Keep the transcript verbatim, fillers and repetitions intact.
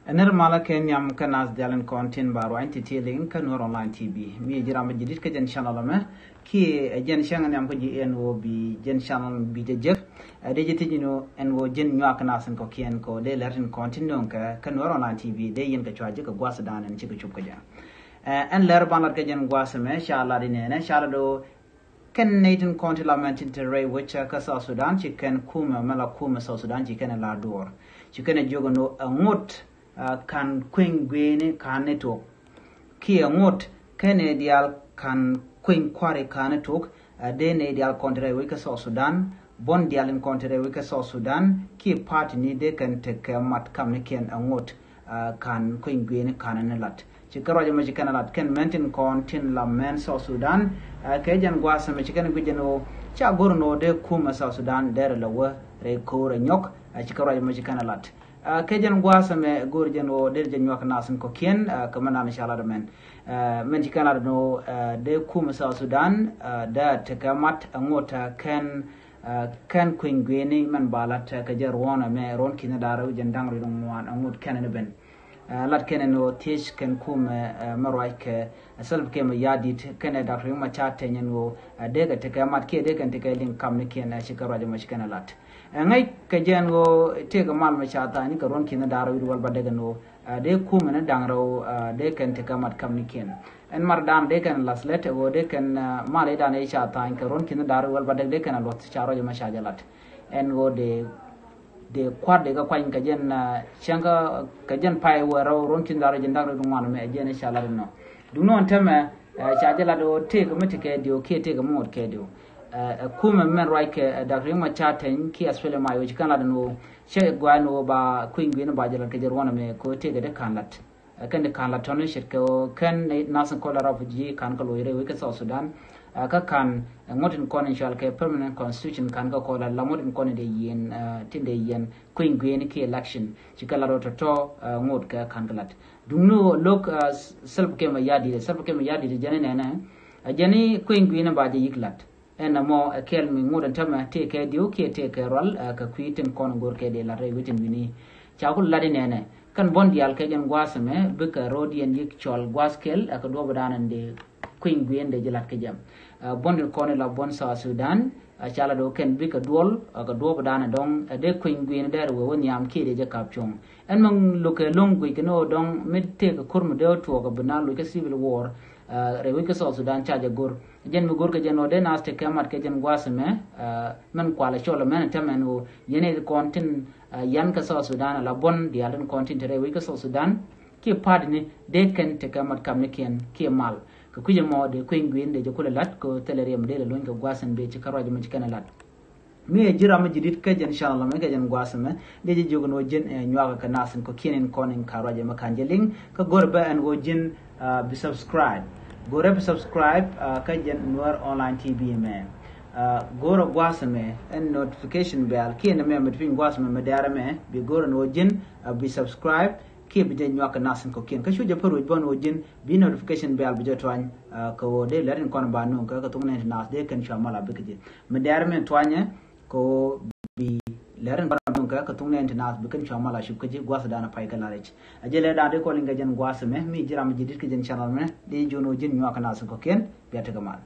Ɛ nɛr malä kɛ nhiam kä nath dial in kɔn tin ba ruany ti ti liŋ kä Nuer Online T V. Mi ji̱ ram mi ji̱ dit kä jɛn channel mɛ. Kiɛ ɛ jɛn channel nhiam kä ji̱ N O B, jɛn channel bi jɛ jek. Ɛ dee ji̱ ti ji̱ nu ɛn ɣöö ji̱n nyuak nath in kɔ̱kiɛn kɛ ɣöö dee lɛr tin kɔn tin nöŋ kɛ kä Nuer Online T V, dee yɛn kɛ cua jek kɛ gua̱th dan ɛn cikɛ cup kɛ jɛ. Ɛ ɛn lɛr ban lat kɛ jɛn gua̱th mɛ, ca lat inɛnɛ, ca lat ɣöö kɛn nɛy tin kɔn ti la mɛn tin te rɛy wec kä South Sudan, ci kɛn kumɛ mɛ la kumɛ South Sudan, ci kɛn la duɔr. Ci kɛn jiök ɛn ɣöö ɛ ŋot kan kueny gui̱ni kan ni tuɔk. Kiɛ ŋot kɛn nɛy diaal kan kueny kua̱ri kan ni tuɔk. Dee nɛy diaal kɔn ti rɛy wec kä South Sudan, buɔ̱n diaal in kɔn ti rɛy wec kä South Sudan, kiɛ party ni dee kɛn tekɛ mat kam ni kiɛn ɛ ŋot kan kueny gui̱ni kan ni lat. Ci kɛ ruac ɛmɔ ci kɛn ɛ lat kɛn mɛn tin kɔn tin la mɛn South Sudan. Kɛ jɛn gua̱a̱th ɛmɛ ci kɛn ɛ guic jɛn ɣöö ca go̱r ɛn ɣöö dee kumɛ South Sudan dee rɛ lɛ wä rɛy ko̱o̱r ɛ nyɔk. Ci kɛ ruac ɛmɔ ci kɛn ɛ lat kɛ jɛn gua̱a̱th ɛmɛ go̱r jɛn ɣöö dee jɛ nyuak nath in kɔ̱kiɛn. Kɛ mɛn dan ca lat ɛmɛn, mɛn ci kɛn lat ɛn ɣöö dee kumɛ South Sudan dee tekɛ mat ɛ ŋot kɛn kɛn kueny gui̱ni mɛn ba lat kɛ jɛ ruɔ̱n ɛmɛ ruɔ̱n ki̱n da̱rɛ wi̱c jɛn da̱ŋ rɛw ŋuan ɛ ŋot kɛn ni ben. Lat kɛn ɛn ɣöö thiec kɛn kumɛ mɛ ruac kɛ Salva Kiir Mayardit kɛnɛ Doctor Riek Machar Teny ɛn ɣöö dee kɛ tekɛ mat kiɛ dee kɛn tekɛ liŋ kam ni kiɛn. Ci kɛ ruac ɛmɔ ci kɛn ɛ lat ɛ ŋäc kɛ jɛ ɛn ɣöö tëëkɛ mal mɛ ca tha̱a̱ny kɛ ruɔ̱n ki̱n da̱rɛ wi̱c wäl ba dek ɛn ɣöö dee kumɛ ni da̱ŋ rɛw dee kɛn tekɛ mat kam ni kiɛn. Ɛn mar dan dee kɛn lath lɛt ɛ ɣöö dee kɛn mal i̱ dan i̱ ca tha̱a̱ny kɛ ruɔ̱n ki̱n da̱rɛ wi̱c wäl ba dek dee kɛn a luɔth ca ruac ɛmɔ ca jɛ lat ɛn ɣöö dee dee kua̱r dee kɛ kuany kɛ jɛn cäŋ kä kɛ jɛn pay wä rɛw ruɔ̱n tin da̱r jɛn da̱r ŋuan mɛ jɛn ca lat nɔ. Duŋni ɣän tämɛ ca jɛ lat ɣöö tëëkɛ mi ti kɛ diw kiɛ tëëkɛ mi ŋot kɛ diw. Ɛ kumɛ mɛn ruac kɛ Doctor Riek Machar Teny kiɛ Australia may wec kɛn lat ni ɣöö cɛ gua̱a̱n ɣöö ba kueny gui̱n ba jɛ lat kɛ jɛ ruɔ̱n mɛ kɛ ɣöö tëëkɛ dee ka̱n lat. Kɛn di ka̱n la tɔ̱ni ce̱tkɛ ɣöö kɛn nath in kɔn la refugee ka̱n kɛ loc rɛy wec kä South Sudan. Kä ka̱n ŋuɔ̱t in kɔn in cɔal kɛ permanent constitution ka̱n kɛ kɔn la la ŋuɔ̱t in kɔn in dee yiɛn tin dee yiɛn kueny gui̱n kiɛ election. Ci kɛ lat ɣöö tɔ̱tɔ̱ ŋot kɛ ka̱n kɛ lat duŋni ɣöö lo̱k Salva Kiir Mayardit, Salva Kiir Mayardit jɛn in nɛnɛ. Jɛn in kueny gui̱n ba jɛ yi̱k lat. Ɛn ɛmɔ ɛ kɛl mi ŋot ɛn tämɛ tëëkɛ diw kiɛ tëëkɛ rual kɛ kui̱ tin kɔn go̱r kɛ dee lat rɛy wi̱i̱ tin wi̱ni. Ca ku lat inɛnɛ kɛn buɔ̱n diaal kɛ jɛn gua̱a̱th ɛmɛ bikɛ ro̱o̱diɛn yi̱k cɔl gua̱a̱th kɛl kɛ duɔ̱ɔ̱p dan ɛn dee kueny gui̱n dee ji̱ lat kɛ jɛ. Buɔ̱n tin kɔn ila buɔ̱n South Sudan ca lat ɣöö kɛn bikɛ duɔl kɛ duɔ̱ɔ̱p dan ɛ dɔ̱ŋ ɛ dee kueny gui̱n dee rɛ wee wä nhiam kiɛ dee jɛ kap cuɔ̱ŋ. Ɛn mɛ lo̱kɛ lo̱ŋ guic kɛ ni ɣöö dɔ̱ŋ mi tëëkɛ ko̱r mi dee wä tuɔɔk ɛ bi na loc kä civil war rɛy wec kä South Sudan ca jɛ go̱r. Jɛn mi go̱rkɛ jɛn ɣöö dee nath tekɛ mat kɛ jɛn gua̱a̱th ɛmɛ mɛn kualɛ cɔl ɛmɛn ɛ tämɛ ɛn ɣöö yɛn ɛ kɔn tin yan kä South Sudan ala buɔ̱n diaal tin kɔn tin te rɛy wec kä South Sudan kiɛ pa̱a̱tni dee kɛn tekɛ mat kam ni kiɛn kiɛ mal. Kɛ kui̱c ɛmɔ dee kueny gui̱n dee jɛ kulɛ lat kɛ ɣöö thilɛ riɛm dee lɛ luny kɛ gua̱a̱th ɛn bee ci kä ruac ɛmɔ ci kɛn ɛ lat. Mi ɛ ji̱ ram mi ji̱ dit kä jɛn channel mɛ kä jɛn gua̱a̱th mɛ dee ji̱ jiök ni ɣöö ji̱n ɛ nyuakä kɛ nath in kɔ̱kiɛn in kɔn in ka̱r ruac ɛmɛ ka̱n jɛ liŋ kä go̱rɛ bä ɛn ɣöö ji̱n bi subscribe. Go̱rɛ bi subscribe kä jɛn Nuer Online T V mɛ. Go̱rɛ gua̱a̱th mɛ ɛn notification bell kiɛ ni mɛ mɛ ti piny gua̱a̱th mɛ mɛ dɛrɛ mɛ bi go̱rɛ ni ɣöö ji̱n bi subscribe. Kiɛ bi jɛ nyuak kɛ nath in kɔ̱kiɛn kä cu jɛ pär wec bä ni ɣöö ji̱n bi notification bell bi jɛ tuany. Kɛ ɣöö dee lɛr in kɔn ba nuŋ kä kɛ thok nɛn ti nath dee kɛn cua mal a bikɛ ji̱ mi dɛrɛ mɛ tuanyɛ. Kɛ ɣöö bi lɛr in kɔn ba nuŋ kɛ kɛ thok nɛn ti nath bi kɛn cua mal a cup kä ji̱ gua̱th dan a pay kɛ la rɛc. A jɛ lɛ dan dee kɔn in kɛ jɛn gua̱th mɛ mi ji̱ ram ji̱ dit kɛ jɛn channel mɛ dee ji̱ ɣöö ji̱n nyuak kɛ nath in kɔ̱kiɛn. Bia tekɛ mal.